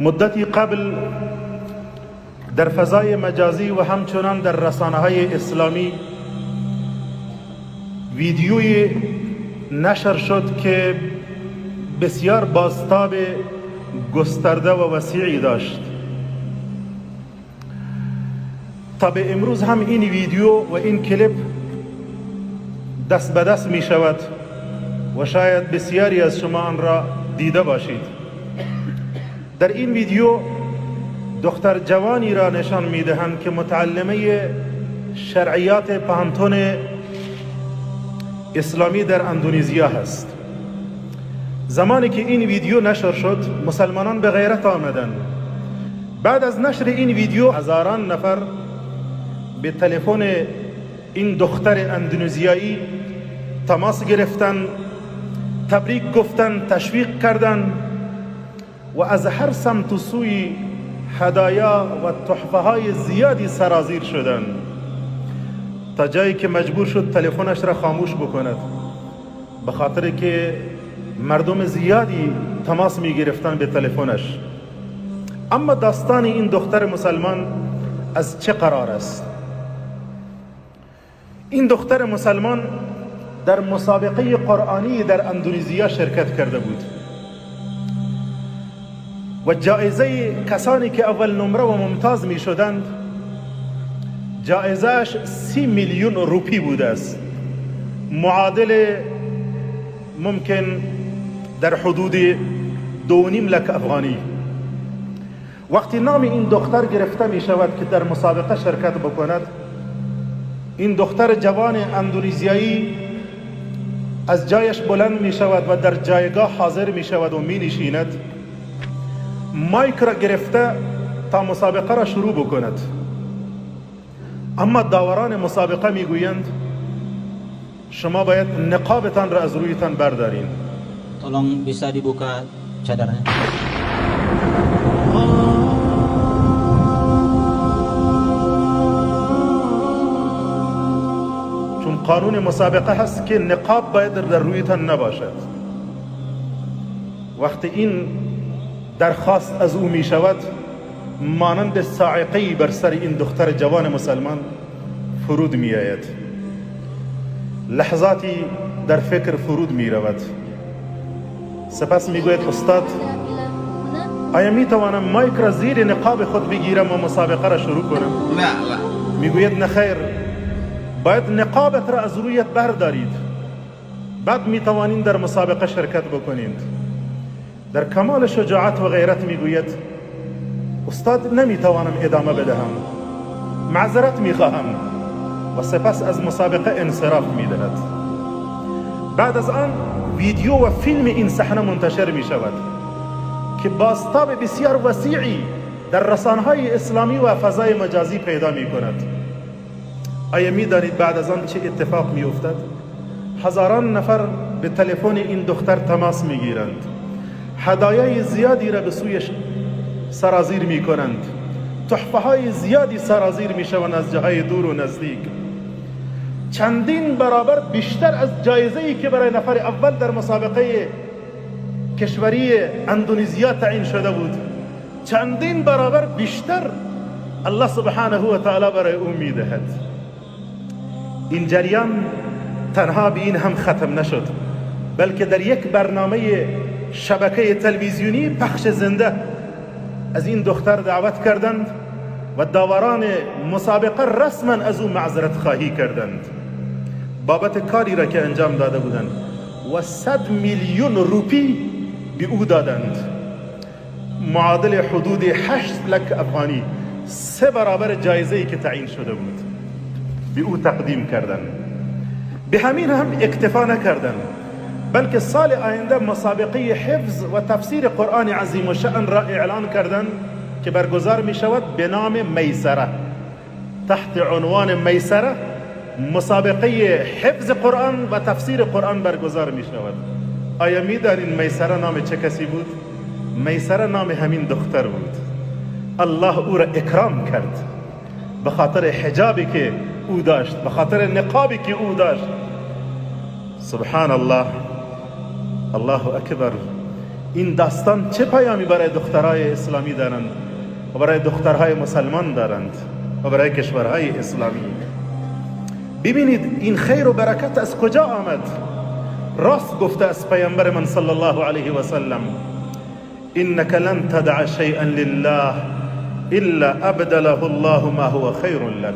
مدتی قبل در فضای مجازی و همچنان در رسانه های اسلامی ویدیوی نشر شد که بسیار بازتاب گسترده و وسیعی داشت. تا به امروز هم این ویدیو و این کلیپ دست به دست می شود و شاید بسیاری از شما آن را دیده باشید. در این ویدیو دختر جوانی را نشان می دهند که متعلمه شرعیات پانتون اسلامی در اندونزیا هست. زمانی که این ویدیو نشر شد مسلمانان به غیرت آمدند. بعد از نشر این ویدیو هزاران نفر به تلفن این دختر اندونزیایی تماس گرفتن، تبریک گفتن، تشویق کردن و از هر سمت و سوی هدایا و تحفه های زیادی سرازیر شدند تا جایی که مجبور شد تلفنش را خاموش بکند، به خاطر که مردم زیادی تماس می گرفتن به تلفنش. اما داستان این دختر مسلمان از چه قرار است؟ این دختر مسلمان در مسابقه قرآنی در اندونزیا شرکت کرده بود و جایزه کسانی که اول نمره و ممتاز می شدند جایزهش 30 میلیون روپی بوده است، معادل ممکن در حدود 2.5 لک افغانی. وقتی نام این دختر گرفته می شود که در مسابقه شرکت بکند، این دختر جوان اندونزیایی از جایش بلند می شود و در جایگاه حاضر می شود و می نشیند، مایک را گرفته تا مسابقه را شروع بکند. اما داوران مسابقه می گویند شما باید نقابتان را از رویتان بردارین. Tolong bisa dibuka cadarnya. چون قانون مسابقه هست که نقاب باید در رویتان نباشد. وقتی این درخواست از او می شود مانند صاعقه‌ای بر سر این دختر جوان مسلمان فرود می آید. لحظاتی در فکر فرود می رود. سپس می گوید استاد، آیا می توانم مایک را زیر نقاب خود بگیرم و مسابقه را شروع کنم؟ نه. می گوید نه خیر، باید نقابت را از رویت بردارید، بعد می توانید در مسابقه شرکت بکنید. در کمال شجاعت و غیرت می گوید استاد نمی توانم ادامه بدهم، معذرت می خواهم، و سپس از مسابقه انصراف می دهد. بعد از آن ویدیو و فیلم این صحنه منتشر می شود که بازتاب بسیار وسیعی در رسانه‌های اسلامی و فضای مجازی پیدا می کند. آیا می دانید بعد از آن چه اتفاق می افتد؟ هزاران نفر به تلفن این دختر تماس می گیرند، هدایای زیادی را به سویش سرازیر می کنند، تحفه های زیادی سرازیر می شوند از جاهای دور و نزدیک، چندین برابر بیشتر از جایزه ای که برای نفر اول در مسابقه کشوری اندونزیا تعیین شده بود، چندین برابر بیشتر الله سبحانه و تعالی برای او می دهد. این جریان تنها به این هم ختم نشد، بلکه در یک برنامه شبکه تلویزیونی پخش زنده از این دختر دعوت کردند و داوران مسابقه رسما از او معذرت خواهی کردند بابت کاری را که انجام داده بودند و 100 میلیون روپی به او دادند، معادل حدود 8 لک افغانی، 3 برابر جایزه‌ای که تعیین شده بود به او تقدیم کردند. به همین هم اکتفا نکردند، بلکه سال آینده مسابقه حفظ و تفسیر قرآن عظیم و شأن را اعلان کردند که برگزار می شود به نام میسره. تحت عنوان میسره مسابقه حفظ قرآن و تفسیر قرآن برگزار می شود. آیا می دانید میسره نام چه کسی بود؟ میسره نام همین دختر بود. الله او را اکرام کرد به خاطر حجابی که او داشت، به خاطر نقابی که او داشت. سبحان الله، الله اکبر. این داستان چه پیامی برای دخترهای اسلامی دارند و برای دخترهای مسلمان دارند و برای کشورهای اسلامی؟ ببینید این خیر و برکت از کجا آمد؟ راست گفته از پیامبر من صلی الله علیه و سلم: انک لن تدع شیئا لله الا ابدله الله ما هو خیر لک.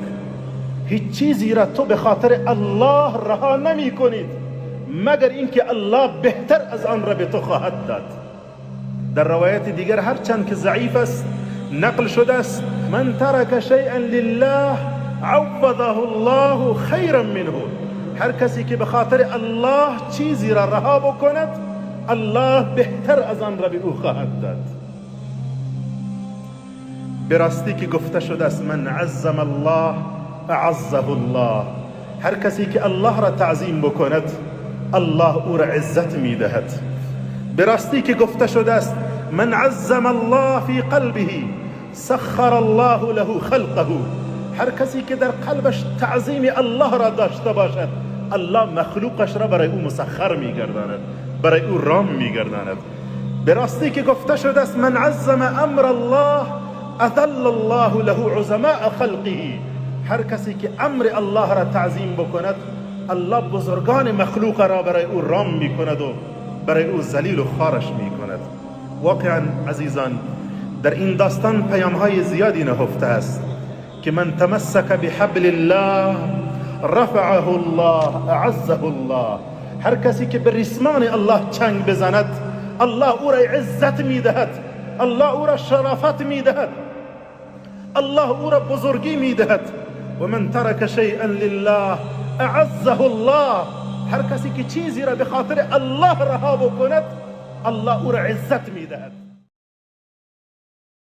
هیچ چیزی را تو به خاطر الله رها نمی کنید مگر اینکه الله بهتر از آن را به تو خواهد داد. در روایت دیگر هرچند که ضعیف است نقل شده است: من ترک شیئا لله عوضه الله خیرا منه. هر کسی که به خاطر الله چیزی را رها بکند الله بهتر از آن را به او خواهد داد. به راستی که گفته شده است: من عظم الله اعزه الله. هر کسی که الله را تعظیم بکند الله او را عزت میدهد. به راستی که گفته شده است: من عظم الله فی قلبه سخر الله له خلقه. هر کسی که در قلبش تعظیم الله را داشته باشد الله مخلوقش را برای او مسخر میگرداند، برای او رام میگرداند. به راستی که گفته شده است: من عظم امر الله اذل الله له عظماء خلقه. هر کسی که امر الله را تعظیم بکند الله بزرگان مخلوق را برای او رام میکند و برای او ذلیل و خارش میکند. واقعا عزیزان در این داستان پیام های زیادی نهفته است که من تمسک بحبل الله رفعه الله اعزه الله. هر کسی که به ریسمان الله چنگ بزند الله او را عزت میدهد، الله او را شرافت میدهد، الله او را بزرگی میدهد. و من ترک شیئا لله اعزه الله. هر کسی که چیزی را به خاطر الله رها بکند الله او را عزت میدهد.